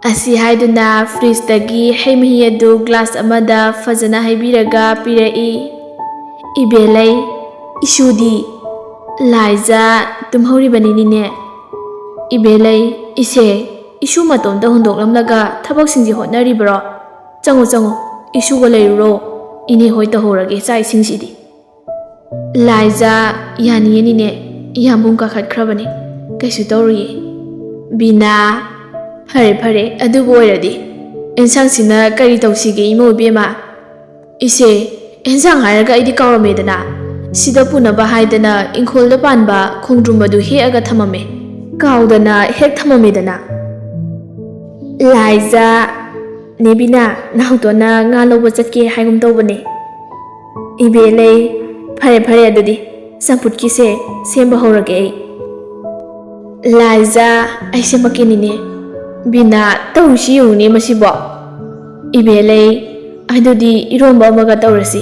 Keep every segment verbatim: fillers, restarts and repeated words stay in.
ꯑꯁꯤ ꯍꯥꯏꯗꯨꯅ ꯐ꯭ꯔꯤꯖꯇꯒꯤ ꯍꯩ ꯃꯍꯤ ꯑꯗꯨ ꯒ꯭ꯂꯥꯁ ꯑꯃꯗ ꯐꯖꯅ ꯍꯩꯕꯤꯔꯒ ꯄꯤꯔꯛꯏ꯫ "ꯏꯕꯦꯂꯩ, ꯏꯁꯨꯗꯤ?" "ꯂꯥꯏꯖꯥ ꯇꯨꯝꯍꯧꯔꯤꯕꯅꯤꯅꯤꯅꯦ꯫" "ꯏꯕꯦꯂꯩ, ꯏꯁꯦ, ꯏꯁꯨ ꯃꯇꯣꯝꯇ ꯍꯨꯟꯗꯣꯛꯂꯝꯂꯒ ꯊꯕꯛꯁꯤꯡꯁꯦ ꯍꯣꯠꯅꯔꯤꯕ꯭ꯔꯣ? ꯆꯪꯉꯣ, ꯆꯪꯉꯣ, ꯏꯁꯨꯒ ꯂꯩꯔꯨꯔꯣ, ꯏꯅꯦ ꯍꯣꯏ ꯇꯧꯍꯧꯔꯒꯦ ꯆꯥꯛ ꯏꯁꯤꯡꯁꯤꯗꯤ꯫" "ꯂꯥꯏꯖꯥ, ꯌꯥꯅꯤꯌꯦ ꯅꯤꯅꯦ, ꯏꯌꯥꯝꯕꯨꯡ ꯀꯥꯈꯠꯈ꯭ꯔꯕꯅꯦ, ꯀꯩꯁꯨ ꯇꯧꯔꯨꯏꯌꯦ꯫" "ꯕꯤꯅꯥ, ꯐꯔꯦ ꯐꯔꯦ, ꯑꯗꯨꯕꯨ ꯑꯣꯏꯔꯗꯤ ꯑꯦꯟꯁꯥꯡꯁꯤꯅ ꯀꯔꯤ ꯇꯧꯁꯤꯒꯦ ꯏꯃꯧ ꯏꯕꯦꯝꯃ?" "ꯏꯁꯦ, ꯑꯦꯟꯁꯥꯡ ꯍꯥꯏꯔꯒ ꯑꯩꯗꯤ ꯀꯥꯎꯔꯝꯃꯦꯗꯅ, ꯁꯤꯗ ꯄꯨꯅꯕ ꯍꯥꯏꯗꯅ ꯏꯪꯈꯣꯜꯗ ꯄꯥꯟꯕ ꯈꯣꯡꯗ꯭ꯔꯨꯝ ꯑꯗꯨ ꯍꯦꯛꯑꯒ ꯊꯝꯃꯝꯃꯦ, ꯀꯥꯎꯗꯅ ꯍꯦꯛ ꯊꯝꯃꯝꯃꯦꯗꯅ꯫" "ꯂꯥꯏꯖꯥ, ꯅꯦꯕꯤꯅꯥ, ꯅꯥꯎꯇꯣꯟꯅ ꯉꯥ ꯂꯧꯕ ꯆꯠꯀꯦ ꯍꯥꯏꯒꯨꯝ ꯇꯧꯕꯅꯦ꯫" "ꯏꯕꯦꯂꯩ, ꯐꯔꯦ ꯐꯔꯦ, ꯑꯗꯨꯗꯤ ꯆꯝꯐꯨꯠꯀꯤꯁꯦ ꯁꯦꯝꯕ ꯍꯧꯔꯒꯦ ꯑꯩ꯫" "ꯂꯥꯏꯖꯥ, ꯑꯩ ꯁꯦꯝꯃꯛꯀꯦꯅꯤꯅꯦ꯫" "ꯕꯤꯅꯥ, ꯇꯧꯔꯤꯁꯤ ꯌꯦꯡꯉꯨꯅꯦ ꯃꯁꯤꯕꯣ꯫" "ꯏꯕꯦꯂꯩ, ꯑꯗꯨꯗꯤ ꯏꯔꯣꯝꯕ ꯑꯃꯒ ꯇꯧꯔꯁꯤ,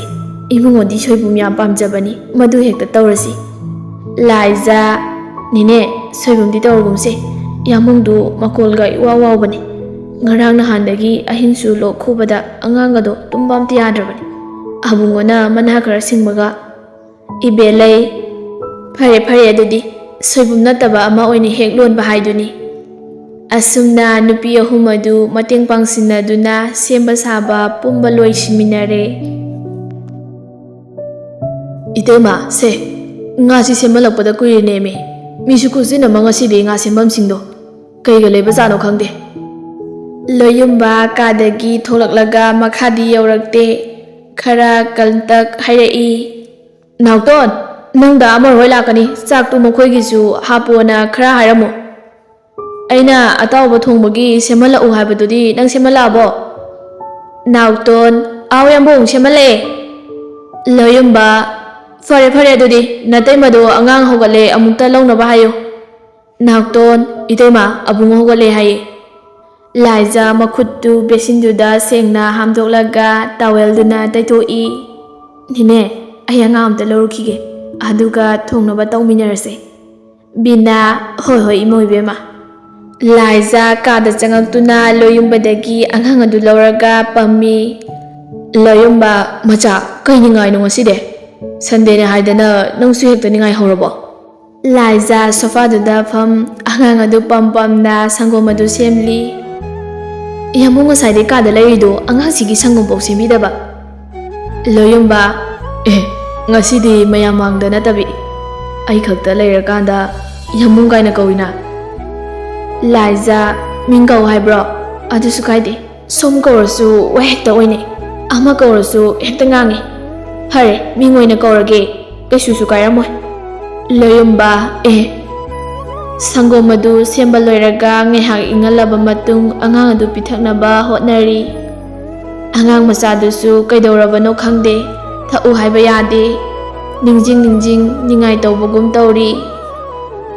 ꯏꯕꯨꯡꯉꯣꯗꯤ ꯁꯣꯏꯕꯨꯝ ꯌꯥꯝ ꯄꯥꯝꯖꯕꯅꯤ, ꯃꯗꯨ ꯍꯦꯛꯇ ꯇꯧꯔꯁꯤ꯫" "ꯂꯥꯏꯖꯥ, ꯅꯦꯅꯦ, ꯁꯣꯏꯕꯨꯝꯗꯤ ꯇꯧꯔꯒꯨꯝꯁꯦ, ꯏꯌꯥꯝꯕꯨꯡꯗꯨ ꯃꯀꯣꯜꯒ ꯏꯋꯥ ꯋꯥꯎꯕꯅꯤ꯫ ꯉꯔꯥꯡ ꯅꯍꯥꯟꯗꯒꯤ ꯑꯍꯤꯡꯁꯨ ꯂꯣꯛ ꯈꯨꯕꯗ ꯑꯉꯥꯡꯒꯗꯣ ꯇꯨꯝꯕ ꯑꯝꯇ ꯌꯥꯗ꯭ꯔꯕꯅꯤ꯫ ꯑꯕꯨꯡꯉꯣꯅ ꯃꯅꯥ ꯈꯔ ꯁꯤꯡꯕꯒ꯫" "ꯏꯕꯦꯂꯩ, ꯐꯔꯦ ꯐꯔꯦ, ꯑꯗꯨꯗꯤ ꯁꯣꯏꯕꯨꯝ ꯅꯠꯇꯕ ꯑꯃ ꯑꯣꯏꯅ ꯍꯦꯛ ꯂꯣꯟꯕ ꯍꯥꯏꯗꯨꯅꯤ꯫" ꯑꯁꯨꯝꯅ ꯅꯨꯄꯤ ꯑꯍꯨꯝ ꯑꯗꯨ ꯃꯇꯦꯡ ꯄꯥꯡꯁꯤꯟꯅꯗꯨꯅ ꯁꯦꯝꯕ ꯁꯥꯕ ꯄꯨꯝꯕ ꯂꯣꯏꯁꯤꯟꯃꯤꯟꯅꯔꯦ꯫ "ꯏꯇꯩꯃ, ꯁꯦ, ꯉꯥꯁꯤ ꯁꯦꯝꯍꯜꯂꯛꯄꯗ ꯀꯨꯏꯔꯦꯅꯦꯃꯤ꯫ ꯃꯤꯁꯨ ꯈꯨꯠꯁꯤꯟꯅ ꯑꯃ ꯉꯁꯤꯗꯤ ꯉꯥ ꯁꯦꯝꯐꯝꯁꯤꯡꯗꯣ꯫ ꯀꯩꯒ ꯂꯩꯕꯖꯥꯠꯅꯣ ꯈꯪꯗꯦ꯫" ꯂꯣꯌꯨꯝꯕ ꯀꯥꯗꯒꯤ ꯊꯣꯛꯂꯛꯂꯒ ꯃꯈꯥꯗꯤ ꯌꯧꯔꯛꯇꯦ꯫ ꯈꯔ ꯀꯟꯇꯛ ꯍꯥꯏꯔꯛꯏ꯫ "ꯅꯥꯎꯇꯣꯟ, ꯅꯪꯗ ꯑꯃꯔ ꯍꯣꯏ ꯂꯥꯛꯀꯅꯤ, ꯆꯥꯛꯇꯨ ꯃꯈꯣꯏꯒꯤꯁꯨ ꯍꯥꯞꯄꯣꯅ ꯈꯔ ꯍꯥꯏꯔꯝꯃꯨ꯫ ꯑꯩꯅ ꯑꯇꯥꯎꯕ ꯊꯣꯡꯕꯒꯤ ꯁꯦꯝꯍꯜꯂꯛꯎ ꯍꯥꯏꯕꯗꯨꯗꯤ ꯅꯪ ꯁꯦꯝꯍꯜꯂꯛꯑꯕꯣ?" ꯅꯥꯎꯇꯣꯟ, "ꯑꯥꯎ ꯌꯥꯝꯕꯨꯡ, ꯁꯦꯝꯍꯜꯂꯛꯑꯦ꯫" ꯂꯣꯌꯨꯝꯕ, "ꯐꯔꯦ ꯐꯔꯦ, ꯑꯗꯨꯗꯤ ꯅꯇꯩꯃꯗꯣ ꯑꯉꯥꯡ ꯍꯧꯒꯠꯂꯦ, ꯑꯃꯨꯛꯇ ꯂꯧꯅꯕ ꯍꯥꯏꯌꯨ꯫" ꯅꯥꯎꯇꯣꯟ, "ꯏꯇꯩꯃ, ꯑꯕꯨꯡ ꯍꯧꯒꯠꯂꯦ ꯍꯥꯏꯌꯦ꯫" ꯂꯥꯏꯖꯥ ꯃꯈꯨꯠꯇꯨ ꯕꯦꯁꯤꯟꯗꯨꯗ ꯁꯦꯡꯅ ꯍꯥꯝꯗꯣꯛꯂꯒ ꯇꯥꯋꯦꯜꯗꯨꯅ ꯇꯩꯊꯣꯛꯏ꯫ "ꯅꯦꯅꯦ, ꯑꯩ ꯑꯉꯥꯡ ꯑꯝꯇ ꯂꯧꯔꯨꯈꯤꯒꯦ, ꯑꯗꯨꯒ ꯊꯣꯡꯅꯕ ꯇꯧꯃꯤꯟꯅꯔꯁꯦ꯫" ꯕꯤꯅꯥ, "ꯍꯣꯏ ꯍꯣꯏ ꯏꯃꯧ ꯏꯕꯦꯝꯃ꯫" ꯂꯥꯏꯖꯥ ꯀꯥꯗ ꯆꯪꯉꯛꯇꯨꯅ ꯂꯣꯌꯨꯝꯕꯗꯒꯤ ꯑꯉꯥꯡ ꯑꯗꯨ ꯂꯧꯔꯒ ꯄꯝꯃꯤ꯫ ꯂꯣꯌꯨꯝꯕ, "ꯃꯆꯥ, ꯀꯩ ꯅꯤꯡꯉꯥꯏꯅꯣ ꯉꯁꯤꯗꯤ? ꯁꯟꯗꯦꯅꯦ ꯍꯥꯏꯗꯅ ꯅꯪꯁꯨ ꯍꯦꯛꯇ ꯅꯤꯡꯉꯥꯏ ꯍꯧꯔꯕꯣ?" ꯂꯥꯏꯖꯥ ꯁꯣꯐꯥꯗꯨꯗ ꯐꯝ ꯑꯉꯥꯡ ꯑꯗꯨ ꯄꯝ ꯄꯝꯅ ꯁꯪꯒꯣꯝ ꯑꯗꯨ ꯁꯦꯝꯂꯤ꯫ "ꯌꯥꯝꯕꯨꯡ ꯉꯁꯥꯏꯗꯩ ꯀꯥꯗ ꯂꯩꯔꯤꯗꯣ ꯑꯉꯥꯡꯁꯤꯒꯤ ꯁꯪꯒꯣꯝꯐꯥꯎ ꯁꯦꯝꯕꯤꯗꯕ?" ꯂꯣꯌꯨꯝꯕ, "ꯑꯦ, ꯉꯁꯤꯗꯤ ꯃꯌꯥꯝ ꯃꯥꯡꯗ ꯅꯠꯇꯕꯤ ꯑꯩ ꯈꯛꯇ ꯂꯩꯔꯀꯥꯟꯗ ꯌꯥꯝꯕꯨꯡ ꯀꯥꯏꯅ ꯀꯧꯏꯅ?" ꯂꯥꯏꯖꯥ, "ꯃꯤꯡ ꯀꯧ ꯍꯥꯏꯕ꯭ꯔꯣ? ꯑꯗꯨꯁꯨ ꯀꯥꯏꯗꯦ꯫ ꯁꯣꯝ ꯀꯧꯔꯁꯨ ꯋꯥ ꯍꯦꯛꯇ ꯑꯣꯏꯅꯩ꯫ ꯑꯃ ꯀꯧꯔꯁꯨ ꯍꯦꯛꯇ ꯉꯥꯡꯉꯤ꯫ ꯐꯔꯦ, ꯃꯤꯡ ꯑꯣꯏꯅ ꯀꯧꯔꯒꯦ꯫ ꯀꯩꯁꯨꯁꯨ ꯀꯥꯏꯔꯝꯃꯣꯏ꯫" ꯂꯣꯌꯨꯝꯕ, "ꯑꯦ꯫" ꯁꯪꯒꯣꯝ ꯑꯗꯨ ꯁꯦꯝꯕ ꯂꯣꯏꯔꯒ ꯉꯥꯏꯍꯥꯛ ꯏꯪꯍꯜꯂꯕ ꯃꯇꯨꯡ ꯑꯉꯥꯡ ꯑꯗꯨ ꯄꯤꯊꯛꯅꯕ ꯍꯣꯠꯅꯔꯤ꯫ ꯑꯉꯥꯡ ꯃꯆꯥꯗꯨꯁꯨ ꯀꯩꯗꯧꯔꯕꯅꯣ ꯈꯪꯗꯦ, ꯊꯛꯎ ꯍꯥꯏꯕ ꯌꯥꯗꯦ꯫ ꯅꯤꯡꯖꯤꯡ ꯅꯤꯡꯖꯤꯡ ꯅꯤꯡꯉꯥꯏ ꯇꯧꯕꯒꯨꯝ ꯇꯧꯔꯤ꯫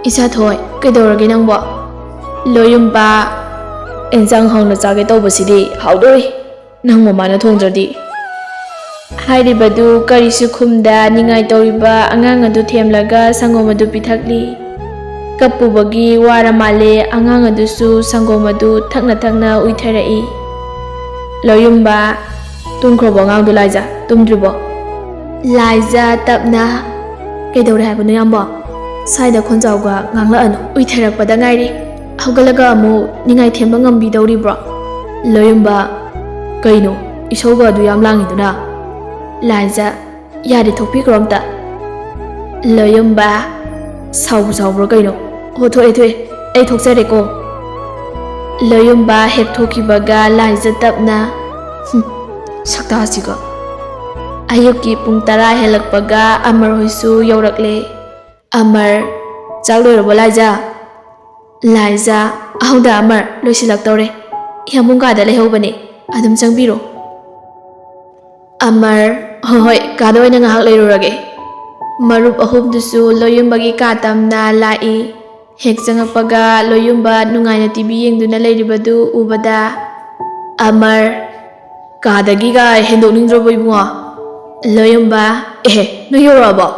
"ꯏꯆꯥꯊꯣꯏ, ꯀꯩꯗꯧꯔꯒꯦ ꯅꯪꯕꯣ?" ꯂꯣꯌꯨꯝꯕ, "ꯑꯦꯟꯁꯥꯡ ꯍꯥꯎꯅ ꯆꯥꯒꯦ ꯇꯧꯕꯁꯤꯗꯤ ꯍꯥꯎꯗꯣꯔꯤ, ꯅꯪ ꯃꯃꯥꯅ ꯊꯣꯡꯗ꯭ꯔꯗꯤ꯫" ꯍꯥꯏꯔꯤꯕꯗꯨ ꯀꯔꯤꯁꯨ ꯈꯨꯝꯗ ꯅꯤꯡꯉꯥꯏ ꯇꯧꯔꯤꯕ ꯑꯉꯥꯡ ꯑꯗꯨ ꯊꯦꯝꯂꯒ ꯁꯪꯒꯣꯝ ꯑꯗꯨ ꯄꯤꯊꯛꯂꯤ꯫ ꯀꯞꯄꯨꯕꯒꯤ ꯋꯥꯔ ꯃꯥꯜꯂꯦ, ꯑꯉꯥꯡ ꯑꯗꯨꯁꯨ ꯁꯪꯒꯣꯝ ꯑꯗꯨ ꯊꯛꯅ ꯊꯛꯅ ꯎꯏꯊꯔꯛꯏ꯫ ꯂꯣꯌꯨꯝꯕ, "ꯇꯨꯝꯈ꯭ꯔꯕꯣ ꯑꯉꯥꯡꯗꯣ, ꯂꯥꯏꯖꯥ? ꯇꯨꯝꯗ꯭ꯔꯤꯕꯣ?" ꯂꯥꯏꯖꯥ ꯇꯞꯅ, "ꯀꯩꯗꯧꯔꯦ ꯍꯥꯏꯕꯅꯣ, ꯏꯌꯥꯝꯕ? ꯁ꯭ꯋꯥꯏꯗ ꯈꯣꯟꯖꯥꯎꯒ ꯉꯥꯡꯂꯛꯑꯅꯨ, ꯎꯏꯊꯔꯛꯄꯗ ꯉꯥꯏꯔꯤ꯫ ꯍꯧꯒꯠꯂꯒ ꯑꯃꯨꯛ ꯅꯤꯡꯉꯥꯏ ꯊꯦꯝꯕ ꯉꯝꯕꯤꯗꯧꯔꯤꯕ꯭ꯔꯣ?" ꯂꯣꯌꯨꯝꯕ, "ꯀꯩꯅꯣ, ꯏꯁꯧꯒ ꯑꯗꯨ ꯌꯥꯝ ꯂꯥꯡꯉꯤꯗꯨꯅ?" ꯂꯥꯏꯖꯥ, "ꯌꯥꯔꯦ, ꯊꯣꯛꯄꯤꯈ꯭ꯔꯣ ꯑꯝꯇ꯫" ꯂꯣꯌꯨꯝꯕ, "ꯁꯥꯎꯕꯨ ꯁꯥꯎꯕ꯭ꯔꯣ ꯀꯩꯅꯣ? ꯍꯣ, ꯊꯣꯛꯑꯦ, ꯊꯣꯛꯑꯦ, ꯑꯩ ꯊꯣꯛꯆꯔꯦꯀꯣ꯫" ꯂꯣꯌꯨꯝꯕ ꯍꯦꯛ ꯊꯣꯛꯈꯤꯕꯒ ꯂꯥꯏꯖꯥ ꯇꯞꯅ, "ꯍꯨꯝ, ꯁꯛꯇꯥꯁꯤꯒ꯫" ꯑꯌꯨꯛꯀꯤ ꯄꯨꯡ ꯇꯔꯥ ꯍꯦꯜꯂꯛꯄꯒ ꯑꯃꯔ ꯍꯣꯏꯁꯨ ꯌꯧꯔꯛꯂꯦ꯫ ꯑꯃꯔ, "ꯆꯥꯛ ꯂꯣꯏꯔꯕꯣ ꯂꯥꯏꯖꯥ?" ꯂꯥꯏꯖꯥ, "ꯑꯍꯧꯗ ꯑꯃꯔ, ꯂꯣꯏꯁꯤꯜꯂꯛꯇꯧꯔꯦ꯫ ꯌꯥꯝꯕꯨꯡ ꯀꯥꯗ ꯂꯩꯍꯧꯕꯅꯦ, ꯑꯗꯨꯝ ꯆꯪꯕꯤꯔꯣ꯫" ꯑꯃꯔ, "ꯍꯣꯏ ꯍꯣꯏ, ꯀꯥꯗ ꯑꯣꯏꯅ ꯉꯥꯏꯍꯥꯛ ꯂꯩꯔꯨꯔꯒꯦ꯫" ꯃꯔꯨꯞ ꯑꯍꯨꯝꯗꯨꯁꯨ ꯂꯣꯌꯨꯝꯕꯒꯤ ꯀꯥ ꯇꯝꯅ ꯂꯥꯛꯏ꯫ ꯍꯦꯛ ꯆꯪꯉꯛꯄꯒ ꯂꯣꯌꯨꯝꯕ ꯅꯨꯡꯉꯥꯏꯅ ꯇꯤ ꯚꯤ ꯌꯦꯡꯗꯨꯅ ꯂꯩꯔꯤꯕꯗꯨ ꯎꯕꯗ, ꯑꯃꯔ, "ꯀꯥꯗꯒꯤꯒ ꯍꯦꯟꯗꯣꯛꯅꯤꯡꯗ꯭ꯔꯕꯣ ꯏꯕꯨꯡꯉꯣ?" ꯂꯣꯌꯨꯝꯕ, "ꯑꯦꯍꯦ, ꯅꯣꯏ ꯌꯧꯔꯛꯑꯕꯣ?"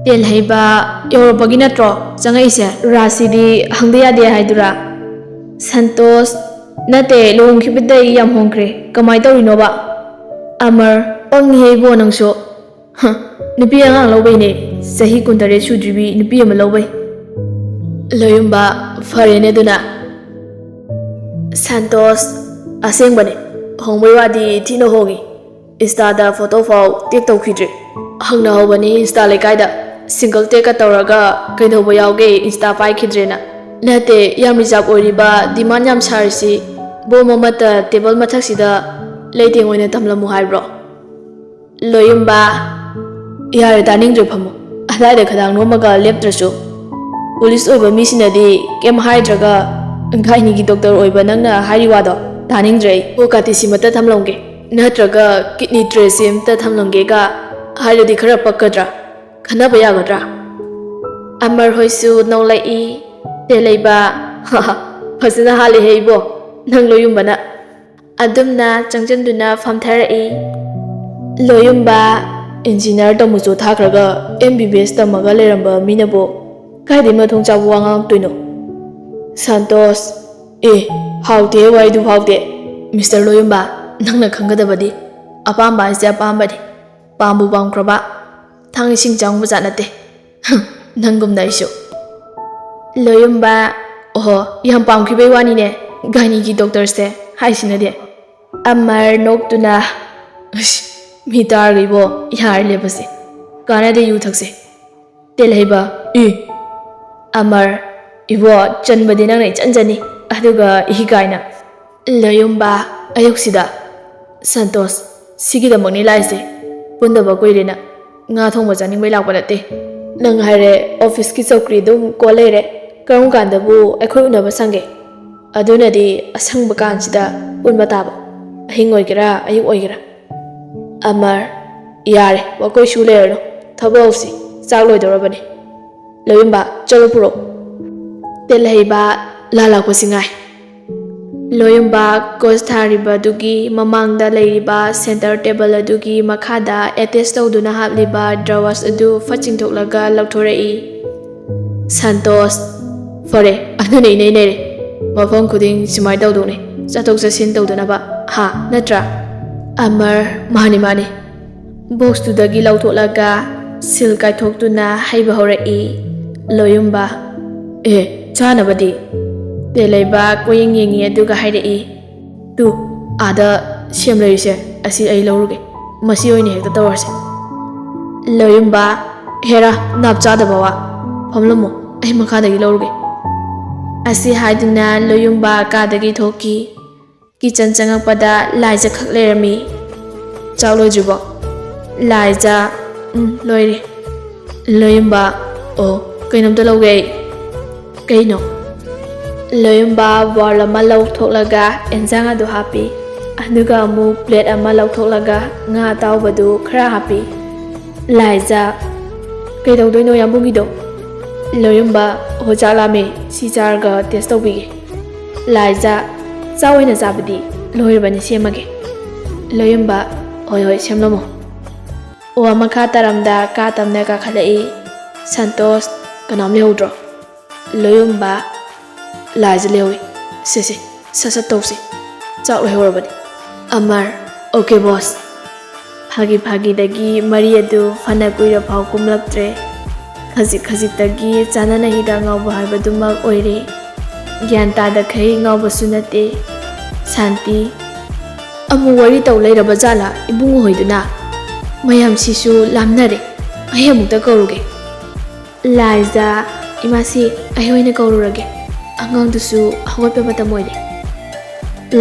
ꯇꯦꯜꯍꯩꯕ, "ꯌꯧꯔꯛꯄꯒꯤ ꯅꯠꯇ꯭ꯔꯣ ꯆꯪꯉꯛꯏꯁꯦ? ꯔꯥꯁꯤꯗꯤ ꯍꯪꯗ ꯌꯥꯗꯦ ꯍꯥꯏꯗꯨꯔꯥ?" ꯁꯟꯇꯣꯁ, ꯅꯠꯇꯦ, ꯂꯨꯍꯣꯡꯈꯤꯕꯗꯩ ꯌꯥꯝ ꯍꯣꯡꯈ꯭ꯔꯦ꯫ ꯀꯃꯥꯏ ꯇꯧꯔꯤꯅꯣꯕ? ꯑꯃꯔ, ꯄꯪꯉꯤꯍꯦ ꯏꯕꯣ ꯅꯪꯁꯨ꯫ ꯍ, ꯅꯨꯄꯤ ꯑꯉꯥꯡ ꯂꯧꯕꯩꯅꯦ, ꯆꯍꯤ ꯀꯨꯟꯇꯔꯦꯠ ꯁꯨꯗ꯭ꯔꯤꯕꯤ ꯅꯨꯄꯤ ꯑꯃ ꯂꯧꯕꯩ꯫ ꯂꯣꯌꯨꯝꯕ, ꯐꯔꯦꯅꯦ ꯑꯗꯨꯅ꯫ ꯁꯟꯇꯣꯁ, ꯑꯁꯦꯡꯕꯅꯦ, ꯍꯣꯡꯕꯩ ꯋꯥꯗꯤ ꯊꯤꯅ ꯍꯣꯡꯉꯤ꯫ ꯏꯟꯁꯇꯥꯗ ꯐꯣꯇꯣ ꯐꯥꯎ ꯇꯦꯛ ꯇꯧꯈꯤꯗ꯭ꯔꯦ꯫ ꯍꯪꯅꯍꯧꯕꯅꯤ ꯏꯟꯁꯇꯥ ꯂꯩꯀꯥꯏꯗ, ꯁꯤꯡꯒꯜ ꯇꯦꯛꯀ ꯇꯧꯔꯒ ꯀꯩꯗꯧꯕ ꯌꯥꯎꯒꯦ ꯏꯟꯁꯇꯥ ꯄꯥꯏꯈꯤꯗ꯭ꯔꯦꯅ꯫ ꯅꯠꯇꯦ, ꯌꯥꯝ ꯔꯤꯖꯥꯔꯞ ꯑꯣꯏꯔꯤꯕ, ꯗꯤꯃꯥꯟ ꯌꯥꯝ ꯁꯥꯔꯤꯁꯤ ꯕꯣꯝ ꯑꯃꯠꯇ ꯇꯦꯕꯜ ꯃꯊꯛꯁꯤꯗ ꯂꯩꯇꯦꯡ ꯑꯣꯏꯅ ꯊꯝꯂꯝꯃꯨ ꯍꯥꯏꯕ꯭ꯔꯣ? ꯂꯣꯌꯨꯝꯕ, ꯌꯥꯔꯦ, ꯇꯥꯅꯤꯡꯗ꯭ꯔꯦ, ꯐꯝꯃꯣ꯫ ꯑꯗꯥꯏꯗ ꯈꯗꯥꯡ ꯅꯣꯝꯃꯒ ꯂꯦꯞꯇ꯭ꯔꯁꯨ꯫ ꯄꯨꯂꯤꯁ ꯑꯣꯏꯕ ꯃꯤꯁꯤꯡꯅꯗꯤ ꯀꯩꯝ ꯍꯥꯏꯗ꯭ꯔꯒ, ꯒꯥꯏꯅꯤꯒꯤ ꯗꯣꯛꯇꯔ ꯑꯣꯏꯕ ꯅꯪꯅ ꯍꯥꯏꯔꯤ ꯋꯥꯗꯣ ꯇꯥꯅꯤꯡꯗ꯭ꯔꯦ ꯑꯩ꯫ ꯑꯣ, ꯀꯥꯇꯤꯁꯤꯃꯇ ꯊꯝꯂꯝꯒꯦ, ꯅꯠꯇ꯭ꯔꯒ ꯀꯤꯠꯅꯤ ꯇ꯭ꯔꯦꯁꯤ ꯑꯝꯇ ꯊꯝꯂꯝꯒꯦꯒ ꯍꯥꯏꯔꯗꯤ ꯈꯔ ꯄꯛꯀꯗ꯭ꯔꯥ? ꯈꯟꯅꯕ ꯌꯥꯒꯗ꯭ꯔꯥ? ꯑꯃꯔ ꯍꯣꯏꯁꯨ ꯅꯣꯛꯂꯛꯏ꯫ ꯇꯦꯂꯩꯕ, ꯐꯖꯅ ꯍꯥꯠꯂꯦꯍꯦ ꯏꯕꯣ, ꯅꯪ ꯂꯣꯌꯨꯝꯕꯅ꯫ ꯑꯗꯨꯝꯅ ꯆꯪꯖꯟꯗꯨꯅ ꯐꯝꯊꯔꯛꯏ꯫ ꯂꯣꯌꯨꯝꯕ, ꯏꯟꯖꯤꯅꯤꯌꯥꯔ ꯇꯝꯃꯨꯆꯣ ꯊꯥꯈ꯭ꯔꯒ ꯑꯦꯝ ꯕꯤ ꯕꯤ ꯑꯦꯁ ꯇꯝꯃꯒ ꯂꯩꯔꯝꯕ ꯃꯤꯅꯕꯨ ꯀꯥꯏꯗꯩ ꯃꯊꯣꯡ ꯆꯥꯕ ꯋꯥ ꯉꯥꯡꯉꯛꯇꯣꯏꯅꯣ? ꯁꯟꯇꯣꯁ, ꯑꯦ, ꯍꯥꯎꯇꯦꯍꯦ ꯋꯥꯔꯤꯗꯨ ꯍꯥꯎꯇꯦ꯫ ꯃꯤꯁꯇꯔ ꯂꯣꯌꯨꯝꯕ, ꯅꯪꯅ ꯈꯪꯒꯗꯕꯗꯤ ꯑꯄꯥꯝꯕ ꯍꯥꯏꯁꯦ ꯑꯄꯥꯝꯕꯅꯤ꯫ ꯄꯥꯝꯕꯨ ꯄꯥꯝꯈ꯭ꯔꯕ ꯊꯥꯡ ꯏꯁꯤꯡ ꯆꯪꯕ ꯖꯥꯠ ꯅꯠꯇꯦ꯫ ꯅꯪꯒꯨꯝꯅ ꯑꯩꯁꯨ꯫ ꯂꯣꯌꯨꯝꯕ, ꯑꯣꯍꯣ, ꯌꯥꯝ ꯄꯥꯝꯈꯤꯕꯩ ꯋꯥꯅꯤꯅꯦ ꯒꯥꯏꯅꯤꯒꯤ ꯗꯣꯛꯇꯔꯁꯦ ꯍꯥꯏꯁꯤꯅꯗꯤ꯫ ꯑꯃꯔ ꯅꯣꯛꯇꯨꯅ, ꯑꯁ, ꯃꯤ ꯇꯥꯔꯒ ꯏꯕꯣ, ꯌꯥꯔꯦ ꯂꯦꯞꯄꯁꯦ, ꯀꯥꯟꯅꯗꯦ ꯌꯨ ꯊꯛꯁꯦ꯫ ꯇꯦꯜꯍꯩꯕ, ꯏ꯫ ꯑꯃꯔ, ꯏꯕꯣ, ꯆꯟꯕꯗꯤ ꯅꯪꯅ ꯏꯆꯟ ꯆꯟꯅꯤ, ꯑꯗꯨꯒ ꯏ ꯀꯥꯏꯅ꯫ ꯂꯣꯌꯨꯝꯕ, ꯑꯌꯨꯛꯁꯤꯗ꯫ ꯁꯟꯇꯣꯁ, ꯁꯤꯒꯤꯗꯃꯛꯅꯤ ꯂꯥꯛꯏꯁꯦ꯫ ꯄꯨꯟꯗꯕ ꯀꯨꯏꯔꯦꯅ꯫ ꯉꯥ ꯊꯣꯡꯕ ꯆꯥꯅꯤꯡꯕꯩ ꯂꯥꯛꯄ ꯅꯠꯇꯦ꯫ ꯅꯪ ꯍꯥꯏꯔꯦ, ꯑꯣꯐꯤꯁꯀꯤ ꯆꯧꯀ꯭ꯔꯤ ꯑꯗꯨꯝ ꯀꯣꯜ ꯂꯩꯔꯦ꯫ ꯀꯔꯝ ꯀꯥꯟꯗꯕꯨ ꯑꯩꯈꯣꯏ ꯎꯅꯕ ꯁꯪꯒꯦ? ꯑꯗꯨꯅꯗꯤ ꯑꯁꯪꯕ ꯀꯥꯟꯁꯤꯗ ꯄꯨꯟꯕ ꯇꯥꯕ꯫ ꯑꯍꯤꯡ ꯑꯣꯏꯒꯦꯔꯥ, ꯑꯌꯨꯛ ꯑꯣꯏꯒꯦꯔꯥ꯫ ꯑꯃꯔ, ꯌꯥꯔꯦ, ꯋꯥꯀꯣꯏ ꯁꯨ ꯂꯩꯔꯅꯨ꯫ ꯊꯕꯛ ꯍꯧꯁꯤ, ꯆꯥꯛ ꯂꯣꯏꯗꯧꯔꯕꯅꯤ꯫ ꯂꯣꯌꯨꯝꯕ, ꯆꯠꯂꯨ ꯄꯨꯔꯛꯎ꯫ ꯇꯦꯜꯍꯩꯕ, ꯂꯥ ꯂꯥꯛꯄꯁꯤ ꯉꯥꯏ꯫ ꯂꯣꯌꯨꯝꯕ ꯀꯣꯁ ꯊꯥꯔꯤꯕꯗꯨꯒꯤ ꯃꯃꯥꯡꯗ ꯂꯩꯔꯤꯕ ꯁꯦꯟꯇꯔ ꯇꯦꯕꯜ ꯑꯗꯨꯒꯤ ꯃꯈꯥꯗ ꯑꯦꯇꯦꯆ ꯇꯧꯗꯨꯅ ꯍꯥꯞꯂꯤꯕ ꯗ꯭ꯔꯋꯥꯁ ꯑꯗꯨ ꯐꯠ ꯆꯤꯡꯊꯣꯛꯂꯒ ꯂꯧꯊꯣꯔꯛꯏ꯫ ꯁꯟꯇꯣꯁ, ꯐꯔꯦ, ꯑꯗꯨꯅ ꯏꯅꯩ ꯅꯩꯔꯦ꯫ ꯃꯐꯝ ꯈꯨꯗꯤꯡ ꯁꯨꯃꯥꯏꯅ ꯇꯧꯗꯧꯅꯦ, ꯆꯠꯊꯣꯛ ꯆꯠꯁꯤꯟ ꯇꯧꯗꯅꯕ, ꯍꯥ, ꯅꯠꯇ꯭ꯔꯥ? ꯑꯃꯔ, ꯃꯥꯅꯤ, ꯃꯥꯅꯤ꯫ ꯕꯣꯛꯁꯇꯨꯗꯒꯤ ꯂꯧꯊꯣꯛꯂꯒ ꯁꯤꯜ ꯀꯥꯏꯊꯣꯛꯇꯨꯅ ꯍꯩꯕ ꯍꯧꯔꯛꯏ꯫ ꯂꯣꯌꯨꯝꯕ, "ꯑꯦ, ꯆꯥꯅꯕꯗꯤ?" ꯇꯦꯂꯩꯕ ꯀꯣꯌꯦꯡ ꯌꯦꯡꯉꯤ ꯑꯗꯨꯒ ꯍꯥꯏꯔꯛꯏ, "ꯇꯨ, ꯑꯥꯗ ꯁꯦꯝ ꯂꯩꯔꯤꯁꯦ, ꯑꯁꯤ ꯑꯩ ꯂꯧꯔꯨꯒꯦ꯫ ꯃꯁꯤ ꯑꯣꯏꯅ ꯍꯦꯛꯇ ꯇꯧꯔꯁꯦ꯫" ꯂꯣꯌꯨꯝꯕ, "ꯍꯦꯔꯥ, ꯅꯥꯞ ꯆꯥꯗꯕ ꯋꯥ꯫ ꯐꯝꯂꯝꯃꯣ, ꯑꯩ ꯃꯈꯥꯗꯒꯤ ꯂꯧꯔꯨꯒꯦ꯫" ꯑꯁꯤ ꯍꯥꯏꯗꯨꯅ ꯂꯣꯌꯨꯝꯕ ꯀꯥꯗꯒꯤ ꯊꯣꯛꯈꯤ꯫ ꯀꯤꯆꯟ ꯆꯪꯉꯛꯄꯗ ꯂꯥꯏꯖ ꯈꯛ ꯂꯩꯔꯝꯃꯤ꯫ "ꯆꯥꯛ ꯂꯣꯏꯗ꯭ꯔꯤꯕꯣ?" ꯂꯥꯏꯖ, "ꯎꯝ, ꯂꯣꯏꯔꯦ꯫" ꯂꯣꯌꯨꯝꯕ, "ꯑꯣ, ꯀꯩꯅꯣꯝꯇ ꯂꯧꯒꯦ ꯑꯩ꯫" "ꯀꯩꯅꯣ?" ꯂꯣꯌꯨꯝꯕ ꯕꯥꯎꯜ ꯑꯃ ꯂꯧꯊꯣꯛꯂꯒ ꯑꯦꯟꯖꯥꯡ ꯑꯗꯨ ꯍꯥꯞꯄꯤ꯫ ꯑꯗꯨꯒ ꯑꯃꯨꯛ ꯄ꯭ꯂꯦꯠ ꯑꯃ ꯂꯧꯊꯣꯛꯂꯒ ꯉꯥ ꯑꯇꯥꯎꯕꯗꯨ ꯈꯔ ꯍꯥꯞꯄꯤ꯫ ꯂꯥꯏꯖ, "ꯀꯩꯗꯧꯗꯣꯏꯅꯣ ꯌꯥꯝꯕꯨꯡꯒꯤꯗꯣ?" ꯂꯣꯌꯨꯝꯕ, "ꯍꯣ, ꯆꯥꯛ ꯂꯥꯝꯃꯦ, ꯁꯤ ꯆꯥꯔꯒ ꯇꯦꯁ ꯇꯧꯕꯤꯒꯦ꯫" ꯂꯥꯏꯖ, "ꯆꯥꯛ ꯑꯣꯏꯅ ꯆꯥꯕꯗꯤ ꯂꯣꯏꯔꯕꯅꯤ, ꯁꯦꯝꯃꯒꯦ꯫" ꯂꯣꯌꯨꯝꯕ, "ꯍꯣꯏ, ꯍꯣꯏ, ꯁꯦꯝꯂꯝꯃꯣ꯫" ꯋꯥ ꯃꯈꯥ ꯇꯥꯔꯝꯗ ꯀꯥ ꯇꯝꯅ ꯀꯥꯈꯠꯂꯛꯏ꯫ ꯁꯟꯇꯣꯁ, "ꯀꯅꯥꯝ ꯂꯩꯍꯧꯗ꯭ꯔꯣ?" ꯂꯣꯌꯨꯝꯕ, "ꯂꯥꯏꯖ ꯂꯩꯍꯧꯏ꯫ ꯁꯦ, ꯁꯦ, ꯁꯠ ꯁꯠ ꯇꯧꯁꯤ꯫ ꯆꯥꯛ ꯂꯣꯏꯍꯧꯔꯕꯅꯤ꯫" ꯑꯃꯔ, "ꯑꯣꯀꯦ ꯕꯣꯁ꯫" ꯐꯥꯒꯤ ꯐꯥꯒꯤꯗꯒꯤ ꯃꯔꯤ ꯑꯗꯨ ꯐꯅ ꯀꯨꯏꯔ ꯐꯥꯎ ꯀꯨꯝꯂꯛꯇ꯭ꯔꯦ꯫ ꯈꯖꯤꯛ ꯈꯖꯤꯛꯇꯒꯤ ꯆꯥꯅꯅ ꯍꯤꯗꯥꯛ ꯉꯥꯎꯕ ꯍꯥꯏꯕꯗꯨꯃꯛ ꯑꯣꯏꯔꯦ꯫ ꯒ꯭ꯌꯥꯟ ꯇꯥꯗꯈꯩ ꯉꯥꯎꯕꯁꯨ ꯅꯠꯇꯦ꯫ ꯁꯥꯟꯇꯤ, "ꯑꯃꯨꯛ ꯋꯥꯔꯤ ꯇꯧ ꯂꯩꯔꯕ ꯖꯥꯠꯂꯥ ꯏꯕꯨꯡꯉꯣ ꯍꯣꯏꯗꯨꯅ? ꯃꯌꯥꯝꯁꯤꯁꯨ ꯂꯥꯝꯅꯔꯦ꯫ ꯑꯩ ꯑꯃꯨꯛꯇ ꯀꯧꯔꯨꯒꯦ꯫" ꯂꯥꯏꯖ, "ꯏꯃꯥꯁꯤ, ꯑꯩ ꯑꯣꯏꯅ ꯀꯧꯔꯨꯔꯒꯦ꯫ ꯑꯉꯥꯡꯗꯨꯁꯨ ꯍꯧꯒꯠꯄ ꯃꯇꯝ ꯑꯣꯏꯔꯦ꯫"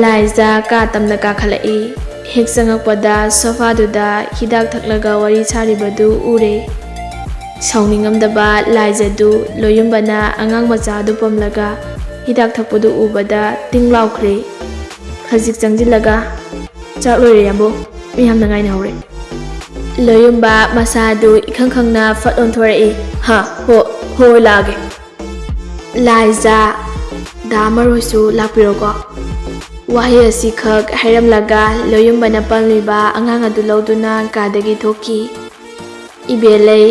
ꯂꯥꯏꯖ ꯀꯥ ꯇꯝꯅ ꯀꯥꯈꯠꯂꯛꯏ꯫ ꯍꯦꯛ ꯆꯪꯉꯛꯄꯗ ꯁꯣꯐꯥꯗꯨꯗ ꯍꯤꯗꯥꯛ ꯊꯛꯂꯒ ꯋꯥꯔꯤ ꯁꯥꯔꯤꯕꯗꯨ ꯎꯔꯦ꯫ ꯁꯥꯎꯅꯤꯡꯉꯝꯗꯕ ꯂꯥꯏꯖꯗꯨ ꯂꯣꯌꯨꯝꯕꯅ ꯑꯉꯥꯡ ꯃꯆꯥ ꯑꯗꯨ ꯄꯝꯂꯒ ꯍꯤꯗꯥꯛ ꯊꯛꯄꯗꯨ ꯎꯕꯗ ꯇꯤꯡ ꯂꯥꯎꯈ꯭ꯔꯦ꯫ ꯈꯖꯤꯛ ꯆꯪꯁꯤꯜꯂꯒ, "ꯆꯥꯛ ꯂꯣꯏꯔꯦ ꯌꯥꯝꯕꯨ, ꯃꯌꯥꯝꯅ ꯉꯥꯏꯅꯍꯧꯔꯦ꯫" ꯂꯣꯌꯨꯝꯕ ꯃꯁꯥꯗꯨ ꯏꯈꯪ ꯈꯪꯅ ꯐꯠ ꯑꯣꯟꯊꯣꯔꯛꯏ꯫ "ꯍꯥ, ꯍꯣ, ꯍꯣ, ꯂꯥꯛꯑꯒꯦ꯫" ꯂꯥꯏꯖ, "ꯗꯥ ꯑꯃꯔ ꯍꯣꯏꯁꯨ ꯂꯥꯛꯄꯤꯔꯣꯀꯣ꯫" ꯋꯥꯍꯩ ꯑꯁꯤꯈꯛ ꯍꯥꯏꯔꯝꯂꯒ ꯂꯣꯌꯨꯝꯕꯅ ꯄꯝꯂꯤꯕ ꯑꯉꯥꯡ ꯑꯗꯨ ꯂꯧꯗꯨꯅ ꯀꯥꯗꯒꯤ ꯊꯣꯛꯈꯤ꯫ ꯏꯕꯦꯜꯂꯩ,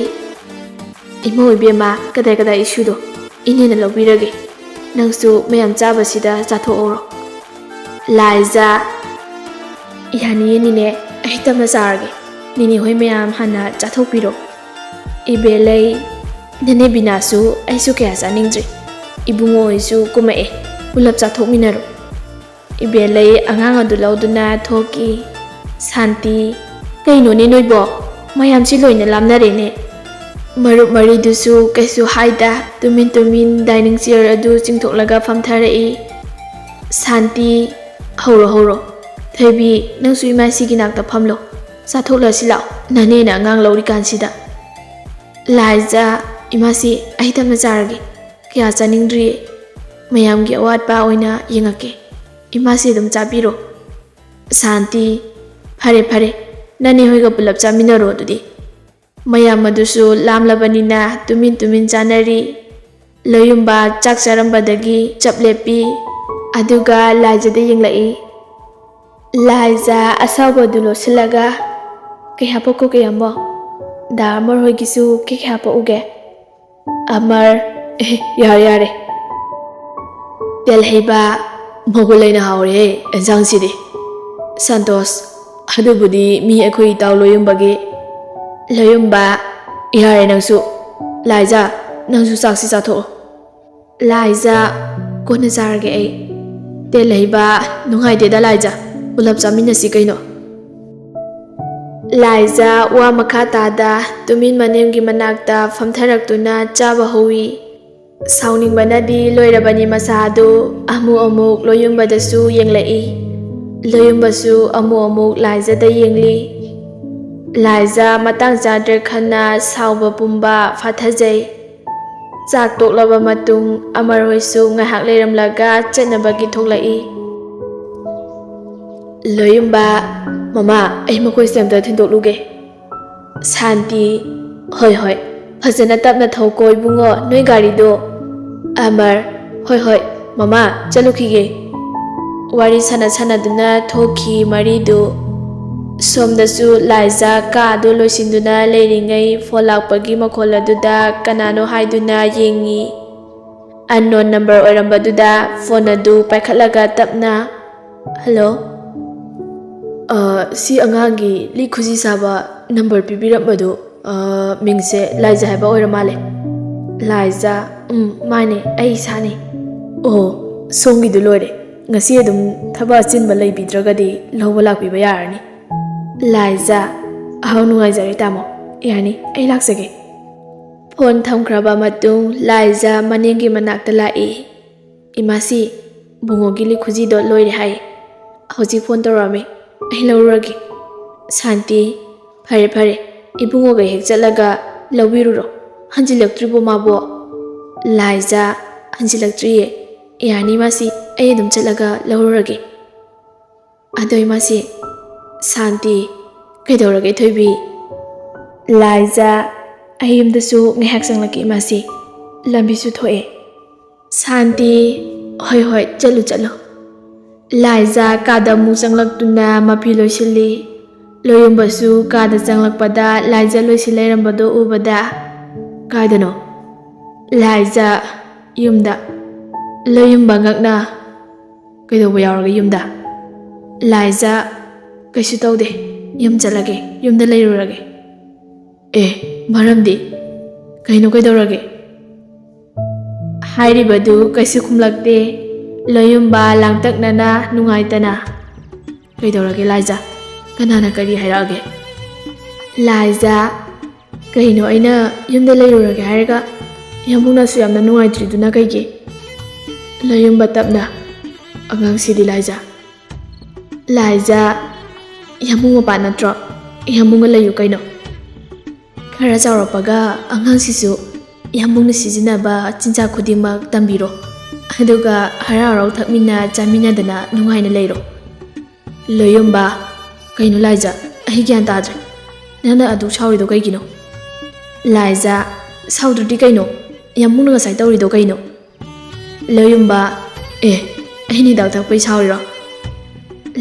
"ꯏꯃꯧ ꯏꯕꯦꯝꯃ, ꯀꯗꯥꯏ ꯀꯗꯥꯏ ꯏꯁꯨꯗꯣ ꯏꯅꯦꯅ ꯂꯧꯕꯤꯔꯒꯦ꯫" ꯅꯪꯁꯨ ꯃꯌꯥꯝ ꯆꯥꯕꯁꯤꯗ ꯆꯥꯊꯣꯛꯍꯧꯔꯣ꯫ ꯂꯥꯏꯖꯥ, ꯌꯥꯅꯤꯌꯦ ꯅꯤꯅꯦ, ꯑꯩ ꯇꯞꯅ ꯆꯥꯔꯒꯦ꯫ ꯅꯤꯅꯦ ꯍꯣꯏ ꯃꯌꯥꯝ ꯍꯥꯟꯅ ꯆꯥꯊꯣꯛꯄꯤꯔꯣ꯫ ꯏꯕꯦꯂꯩ, ꯅꯅꯦ ꯕꯤꯅꯥꯁꯨ ꯑꯩꯁꯨ ꯀꯌꯥ ꯆꯥꯅꯤꯡꯗ꯭ꯔꯤ꯫ ꯏꯕꯨꯡꯉꯣ ꯍꯣꯏꯁꯨ ꯀꯨꯝꯃꯛꯑꯦ, ꯄꯨꯂꯞ ꯆꯥꯊꯣꯛꯃꯤꯟꯅꯔꯣ꯫ ꯏꯕꯦꯂꯩ ꯑꯉꯥꯡ ꯑꯗꯨ ꯂꯧꯗꯨꯅ ꯊꯣꯛꯈꯤ꯫ ꯁꯥꯟꯇꯤ, ꯀꯩꯅꯣꯅꯦ ꯅꯣꯏꯕꯣ? ꯃꯌꯥꯝꯁꯤ ꯂꯣꯏꯅ ꯂꯥꯝꯅꯔꯦꯅꯦ꯫ ꯃꯔꯨꯞ ꯃꯔꯤꯗꯨꯁꯨ ꯀꯩꯁꯨ ꯍꯥꯏꯗ ꯇꯨꯃꯤꯟ ꯇꯨꯃꯤꯟ dining chair ꯑꯗꯨ ꯆꯤꯡꯊꯣꯛꯂꯒ ꯐꯝꯊꯔꯛꯏ꯫ ꯁꯥꯟꯇꯤ, ꯍꯧꯔꯣ ꯍꯧꯔꯣ꯫ ꯊꯣꯏꯕꯤ, ꯅꯪꯁꯨ ꯏꯃꯥꯁꯤꯒꯤ ꯅꯥꯛꯇ ꯐꯝꯂꯣ꯫ ꯆꯥꯊꯣꯛꯂꯁꯤ ꯂꯥꯛꯑꯣ, ꯅꯅꯦꯅ ꯑꯉꯥꯡ ꯂꯧꯔꯤꯀꯥꯟꯁꯤꯗ꯫ ꯂꯥꯏꯖꯥ, ꯏꯃꯥꯁꯤ, ꯑꯩ ꯇꯞꯅ ꯆꯥꯔꯒꯦ꯫ ꯀꯌꯥ ꯆꯥꯅꯤꯡꯗ꯭ꯔꯤꯌꯦ꯫ ꯃꯌꯥꯝꯒꯤ ꯑꯋꯥꯠꯄ ꯑꯣꯏꯅ ꯌꯦꯡꯉꯛꯀꯦ꯫ ꯏꯃꯥꯁꯤ ꯑꯗꯨꯝ ꯆꯥꯕꯤꯔꯣ꯫ ꯁꯥꯟꯇꯤ, ꯐꯔꯦ ꯐꯔꯦ, ꯅꯅꯦ ꯍꯣꯏꯒ ꯄꯨꯂꯞ ꯆꯥꯃꯤꯟꯅꯔꯣ ꯑꯗꯨꯗꯤ꯫ ꯃꯌꯥꯝ ꯑꯗꯨꯁꯨ ꯂꯥꯝꯂꯕꯅꯤꯅ ꯇꯨꯃꯤꯟ ꯇꯨꯃꯤꯟ ꯆꯥꯅꯔꯤ꯫ ꯂꯣꯌꯨꯝꯕ ꯆꯥꯛ ꯆꯥꯔꯝꯕꯗꯒꯤ ꯆꯞ ꯂꯦꯞꯄꯤ꯫ ꯑꯗꯨꯒ ꯂꯥꯏꯖꯥꯗ ꯌꯦꯡꯂꯛꯏ꯫ ꯂꯥꯏꯖꯥ ꯑꯁꯥꯎꯕꯗꯨ ꯂꯣꯠꯁꯤꯜꯂꯒ, "ꯀꯩ ꯍꯥꯞꯄꯛꯈꯣ ꯀꯩꯌꯥꯝꯕꯣ? ꯗꯥ ꯑꯃꯔ ꯍꯣꯏꯒꯤꯁꯨ ꯀꯩ ꯀꯩ ꯍꯥꯞꯄꯛꯎꯒꯦ?" ꯑꯃꯔ, "ꯑꯦ, ꯌꯥꯔꯦ ꯌꯥꯔꯦ꯫ ꯇꯦꯜꯍꯩꯕ, ꯃꯒꯨꯟ ꯂꯩꯅ ꯍꯥꯎꯔꯦꯍꯦ ꯑꯦꯟꯁꯥꯡꯁꯤꯗꯤ꯫ ꯁꯟꯇꯣꯁ, ꯑꯗꯨꯕꯨꯗꯤ ꯃꯤ ꯑꯩꯈꯣꯏ ꯏꯇꯥꯎ ꯂꯣꯌꯨꯝꯕꯒꯤ꯫" ꯂꯣꯌꯨꯝꯕ, "ꯌꯥꯔꯦ ꯅꯪꯁꯨ꯫ ꯂꯥꯏꯖꯥ, ꯅꯪꯁꯨ ꯆꯥꯛꯁꯤ ꯆꯥꯊꯣꯛꯑꯣ꯫" ꯂꯥꯏꯖꯥ, "ꯀꯣꯟꯅ ꯆꯥꯔꯒꯦ ꯑꯩ꯫" ꯇꯦꯜꯍꯩꯕ, "ꯅꯨꯡꯉꯥꯏꯇꯦꯗ ꯂꯥꯏꯖꯥ, ꯄꯨꯂꯞ ꯆꯥꯃꯤꯟꯅꯁꯤ ꯀꯩꯅꯣ꯫" ꯂꯥꯏꯖꯥ ꯋꯥ ꯃꯈꯥ ꯇꯥꯗ ꯇꯨꯃꯤꯟ ꯃꯅꯦꯝꯒꯤ ꯃꯅꯥꯛꯇ ꯐꯝꯊꯔꯛꯇꯨꯅ ꯆꯥꯕ ꯍꯧꯏ꯫ ꯁꯥꯎꯅꯤꯡꯕꯅꯗꯤ ꯂꯣꯏꯔꯕꯅꯤ ꯃꯁꯥ ꯑꯗꯨ꯫ ꯑꯃꯨꯛ ꯑꯃꯨꯛ ꯂꯣꯌꯨꯝꯕꯗꯁꯨ ꯌꯦꯡꯂꯛꯏ꯫ ꯂꯣꯌꯨꯝꯕꯁꯨ ꯑꯃꯨꯛ ꯑꯃꯨꯛ ꯂꯥꯏꯖꯥꯗ ꯌꯦꯡꯂꯤ꯫ ꯂꯥꯏꯖꯥ ꯃꯇꯥꯡ ꯆꯥꯗ꯭ꯔꯦ ꯈꯟꯅ ꯁꯥꯎꯕ ꯄꯨꯝꯕ ꯐꯥꯊꯖꯩ꯫ ꯆꯥꯛ ꯇꯣꯛꯂꯕ ꯃꯇꯨꯡ ꯑꯃꯔ ꯍꯣꯏꯁꯨ ꯉꯥꯏꯍꯥꯛ ꯂꯩꯔꯝꯂꯒ ꯆꯠꯅꯕꯒꯤ ꯊꯣꯛꯂꯛꯏ꯫ ꯂꯣꯌꯨꯝꯕ, "ꯃꯃꯥ, ꯑꯩ ꯃꯈꯣꯏꯁꯦ ꯑꯝꯇ ꯊꯤꯟꯗꯣꯛꯂꯨꯒꯦ꯫" ꯁꯥꯟꯇꯤ, "ꯍꯣꯏ ꯍꯣꯏ, ꯐꯖꯅ ꯇꯞꯅ ꯊꯧꯀꯣ ꯏꯕꯨꯡꯉꯣ, ꯅꯣꯏ ꯒꯥꯔꯤꯗꯣ꯫" ꯑꯃꯔ, "ꯍꯣꯏ ꯍꯣꯏ ꯃꯃꯥ, ꯆꯠꯂꯨꯈꯤꯒꯦ꯫" ꯋꯥꯔꯤ ꯁꯥꯟꯅ ꯁꯥꯟꯅꯗꯨꯅ ꯊꯣꯛꯈꯤ ꯃꯔꯤꯗꯨ꯫ ꯁꯣꯝꯗꯁꯨ ꯂꯥꯏꯖꯥ ꯀꯥ ꯑꯗꯨ ꯂꯣꯏꯁꯤꯟꯗꯨꯅ ꯂꯩꯔꯤꯉꯩ ꯐꯣꯟ ꯂꯥꯛꯄꯒꯤ ꯃꯈꯣꯜ ꯑꯗꯨꯗ ꯀꯅꯥꯅꯣ ꯍꯥꯏꯗꯨꯅ ꯌꯦꯡꯉꯤ꯫ ꯑꯟꯅꯣꯟ ꯅꯝꯕꯔ ꯑꯣꯏꯔꯝꯕꯗꯨꯗ ꯐꯣꯟ ꯑꯗꯨ ꯄꯥꯏꯈꯠꯂꯒ ꯇꯞꯅ, "ꯍꯜꯂꯣ꯫ ꯑ, ꯁꯤ ꯑꯉꯥꯡꯒꯤ ꯂꯤꯛ ꯈꯨꯖꯤ ꯁꯥꯕ ꯅꯝꯕꯔ ꯄꯤꯕꯤꯔꯝꯕꯗꯨ, ꯑ, ꯃꯤꯡꯁꯦ ꯂꯥꯏꯖꯥ ꯍꯥꯏꯕ ꯑꯣꯏꯔ ꯃꯥꯜꯂꯦ?" ꯂꯥꯏꯖꯥ, "ꯎꯝ, ꯃꯥꯅꯦ, ꯑꯩ ꯏꯁꯥꯅꯦ꯫ ꯑꯣ, ꯁꯣꯝꯒꯤꯗꯨ ꯂꯣꯏꯔꯦ꯫ ꯉꯁꯤ ꯑꯗꯨꯝ ꯊꯕꯛ ꯑꯆꯤꯟꯕ ꯂꯩꯕꯤꯗ꯭ꯔꯒꯗꯤ ꯂꯧꯕ ꯂꯥꯛꯄꯤꯕ ꯌꯥꯔꯅꯤ꯫" ꯂꯥꯏꯖꯥ, "ꯑꯍꯥꯎ, ꯅꯨꯡꯉꯥꯏꯖꯔꯦ ꯇꯥꯃꯣ꯫ ꯌꯥꯅꯤ, ꯑꯩ ꯂꯥꯛꯆꯒꯦ꯫" ꯐꯣꯟ ꯊꯝꯈ꯭ꯔꯕ ꯃꯇꯨꯡ ꯂꯥꯏꯖꯥ ꯃꯅꯦꯝꯒꯤ ꯃꯅꯥꯛꯇ ꯂꯥꯛꯏ꯫ "ꯏꯃꯥꯁꯤ, ꯕꯨꯡꯉꯣꯒꯤ ꯂꯤꯛ ꯈꯨꯖꯤꯗꯣ ꯂꯣꯏꯔꯦ ꯍꯥꯏ꯫ ꯍꯧꯖꯤꯛ ꯐꯣꯟ ꯇꯧꯔꯛꯑꯝꯃꯤ꯫ ꯑꯩ ꯂꯧꯔꯨꯔꯒꯦ꯫" ꯁꯥꯟꯇꯤ, "ꯐꯔꯦ, ꯐꯔꯦ꯫ ꯏꯕꯨꯡꯉꯣꯒ ꯍꯦꯛ ꯆꯠꯂꯒ ꯂꯧꯕꯤꯔꯨꯔꯣ꯫ ꯍꯟꯖꯤꯜꯂꯛꯇ꯭ꯔꯤꯕꯣ ꯃꯥꯕꯣ?" ꯂꯥꯏꯖꯥ, "ꯍꯟꯖꯤꯜꯂꯛꯇ꯭ꯔꯤꯌꯦ꯫ ꯌꯥꯅꯤ ꯃꯥꯁꯤ, ꯑꯩ ꯑꯗꯨꯝ ꯆꯠꯂꯒ ꯂꯧꯔꯨꯔꯒꯦ꯫" ꯑꯗꯣ ꯏꯃꯥꯁꯤ꯫ ꯁꯥꯟꯇꯤ, "ꯀꯩꯗꯧꯔꯒꯦ ꯊꯣꯏꯕꯤ?" ꯂꯥꯏꯖꯥ, "ꯑꯩ ꯌꯨꯝꯗꯁꯨ ꯉꯥꯏꯍꯥꯛ ꯆꯪꯂꯛꯀꯦ ꯏꯃꯥꯁꯤ꯫ ꯂꯝꯕꯤꯁꯨ ꯊꯣꯛꯑꯦ꯫" ꯁꯥꯟꯇꯤ, "ꯍꯣꯏ, ꯍꯣꯏ, ꯆꯠꯂꯨ, ꯆꯠꯂꯨ꯫" ꯂꯥꯏꯖꯥ ꯀꯥꯗ ꯑꯃꯨꯛ ꯆꯪꯂꯛꯇꯨꯅ ꯃꯐꯤ ꯂꯣꯏꯁꯤꯜꯂꯤ꯫ ꯂꯣꯌꯨꯝꯕꯁꯨ ꯀꯥꯗ ꯆꯪꯂꯛꯄꯗ ꯂꯥꯏꯖꯥ ꯂꯣꯏꯁꯤꯜ ꯂꯩꯔꯝꯕꯗꯣ ꯎꯕꯗ, "ꯀꯥꯏꯗꯅꯣ?" ꯂꯥꯏꯖꯥ, "ꯌꯨꯝꯗ꯫" ꯂꯣꯌꯨꯝꯕ ꯉꯛꯅ, "ꯀꯩꯗꯧꯕ ꯌꯥꯎꯔꯒꯦ ꯌꯨꯝꯗ?" ꯂꯥꯏꯖꯥ, "ꯀꯩꯁꯨ ꯇꯧꯗꯦ꯫ ꯌꯨꯝ ꯆꯠꯂꯒꯦ꯫ ꯌꯨꯝꯗ ꯂꯩꯔꯨꯔꯒꯦ꯫" "ꯑꯦ, ꯃꯔꯝꯗꯤ? ꯀꯩꯅꯣ ꯀꯩꯗꯧꯔꯒꯦ?" ꯍꯥꯏꯔꯤꯕꯗꯨ ꯀꯩꯁꯨ ꯈꯨꯝꯂꯛꯇꯦ꯫ ꯂꯣꯌꯨꯝꯕ ꯂꯥꯡꯇꯛꯅꯅ ꯅꯨꯡꯉꯥꯏꯇꯅ, "ꯀꯩꯗꯧꯔꯒꯦ ꯂꯥꯏꯖꯥ? ꯀꯅꯥꯅ ꯀꯔꯤ ꯍꯥꯏꯔꯛꯑꯒꯦ?" ꯂꯥꯏꯖꯥ, "ꯀꯩꯅꯣ, ꯑꯩꯅ ꯌꯨꯝꯗ ꯂꯩꯔꯨꯔꯒꯦ ꯍꯥꯏꯔꯒ ꯌꯥꯝꯕꯨꯡꯅꯁꯨ ꯌꯥꯝꯅ ꯅꯨꯡꯉꯥꯏꯇ꯭ꯔꯤꯗꯨꯅ ꯀꯩꯒꯤ?" ꯂꯣꯌꯨꯝꯕ ꯇꯞꯅ, "ꯑꯉꯥꯡꯁꯤꯗꯤ ꯂꯥꯏꯖꯥ꯫" ꯂꯥꯏꯖꯥ, "ꯌꯥꯝꯕꯨꯡ ꯃꯄꯥ ꯅꯠꯇ꯭ꯔꯣ? ꯌꯥꯝꯕꯨꯡꯒ ꯂꯩꯌꯨ ꯀꯩꯅꯣ꯫ ꯈꯔ ꯆꯥꯎꯔꯛꯄꯒ ꯑꯉꯥꯡꯁꯤꯁꯨ ꯌꯥꯝꯕꯨꯡꯅ ꯁꯤꯖꯤꯟꯅꯕ ꯆꯤꯟꯖꯥꯛ ꯈꯨꯗꯤꯡꯃꯛ ꯇꯝꯕꯤꯔꯣ꯫ ꯑꯗꯨꯒ ꯍꯔꯥꯎ ꯍꯔꯥꯎ ꯊꯛꯃꯤꯟꯅ ꯆꯥꯃꯤꯟꯅꯗꯅ ꯅꯨꯡꯉꯥꯏꯅ ꯂꯩꯔꯣ꯫" ꯂꯣꯌꯨꯝꯕ, "ꯀꯩꯅꯣ ꯂꯥꯏꯖꯥ? ꯑꯩ ꯒ꯭ꯌꯥꯟ ꯇꯥꯗ꯭ꯔꯦ꯫ ꯅꯪꯅ ꯑꯗꯨꯛ ꯁꯥꯎꯔꯤꯗꯣ ꯀꯩꯒꯤꯅꯣ?" ꯂꯥꯏꯖꯥ, "ꯁꯥꯎꯗ꯭ꯔꯗꯤ ꯀꯩꯅꯣ? ꯌꯥꯝꯕꯨꯡꯅ ꯉꯁꯥꯏ ꯇꯧꯔꯤꯗꯣ ꯀꯩꯅꯣ?" ꯂꯣꯌꯨꯝꯕ, "ꯑꯦ, ꯑꯩꯅ ꯍꯤꯗꯥꯛ ꯊꯛꯄꯩ ꯁꯥꯎꯔꯤꯔꯣ?"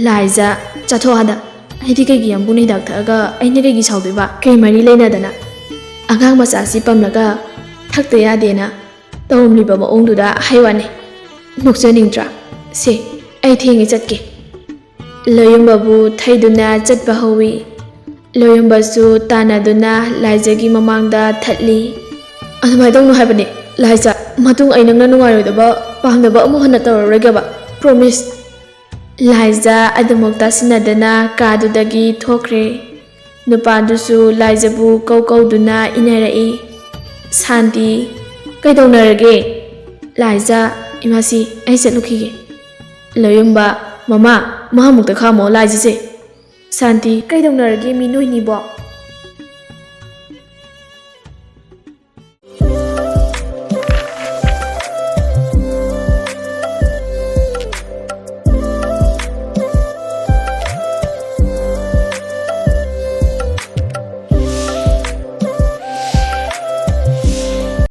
ꯂꯥꯏꯖꯥ, "ꯆꯠꯊꯣꯛ ꯑꯥꯗ꯫ ꯑꯩꯗꯤ ꯀꯩꯒꯤ ꯌꯥꯝꯕꯨꯡꯅ ꯍꯤꯗꯥꯛ ꯊꯛꯑꯒ ꯑꯩꯅ ꯀꯩꯒꯤ ꯁꯥꯎꯗꯣꯏꯕ? ꯀꯩ ꯃꯔꯤ ꯂꯩꯅꯗꯅ? ꯑꯉꯥꯡ ꯃꯆꯥꯁꯤ ꯄꯝꯂꯒ ꯊꯛꯇ ꯌꯥꯗꯦꯅ ꯇꯧꯔꯝꯂꯤꯕ ꯃꯑꯣꯡꯗꯨꯗ ꯍꯥꯏ ꯋꯥꯅꯤ꯫ ꯅꯣꯛꯆꯅꯤꯡꯗ꯭ꯔꯥ? ꯁꯦ, ꯑꯩ ꯊꯦꯡꯉꯦ, ꯆꯠꯀꯦ꯫ ꯂꯣꯌꯨꯝꯕꯕꯨ ꯊꯩꯗꯨꯅ ꯆꯠꯄ ꯍꯧꯏ꯫ ꯂꯣꯌꯨꯝꯕꯁꯨ ꯇꯥꯟꯅꯗꯨꯅ ꯂꯥꯏꯖꯒꯤ ꯃꯃꯥꯡꯗ ꯊꯠꯂꯤ꯫ "ꯑꯗꯨꯃꯥꯏꯅ ꯇꯧꯅꯨ ꯍꯥꯏꯕꯅꯦ, ꯂꯥꯏꯖ꯫ ꯃꯇꯨꯡ ꯑꯩ ꯅꯪꯅ ꯅꯨꯡꯉꯥꯏꯔꯣꯏꯗꯕ ꯄꯥꯝꯗꯕ ꯑꯃꯨꯛ ꯍꯟꯅ ꯇꯧꯔꯔꯣꯏꯒꯦꯕ꯫ Promise꯫" ꯂꯥꯏꯖ ꯑꯗꯨꯃꯨꯛ ꯇꯥꯁꯤꯟꯅꯗꯅ ꯀꯥꯗꯨꯗꯒꯤ ꯊꯣꯛꯈ꯭ꯔꯦ꯫ ꯅꯨꯄꯥꯗꯨꯁꯨ ꯂꯥꯏꯖꯕꯨ ꯀꯧ ꯀꯧꯗꯨꯅ ꯏꯟꯅꯔꯛꯏ꯫ ꯁꯥꯟꯇꯤ, "ꯀꯩꯗꯧꯅꯔꯒꯦ?" ꯂꯥꯏꯖ, "ꯏꯃꯥꯁꯤ, ꯑꯩ ꯆꯠꯂꯨꯈꯤꯒꯦ꯫" ꯂꯣꯌꯨꯝꯕ, "ꯃꯃꯥ, ꯃꯥ ꯑꯃꯨꯛꯇ ꯈꯥꯝꯃꯣ, ꯂꯥꯏꯖꯁꯦ꯫" ꯁꯥꯟꯇꯤ, "ꯀꯩꯗꯧꯅꯔꯒꯦ ꯃꯤ ꯅꯣꯏꯅꯤꯕꯣ?"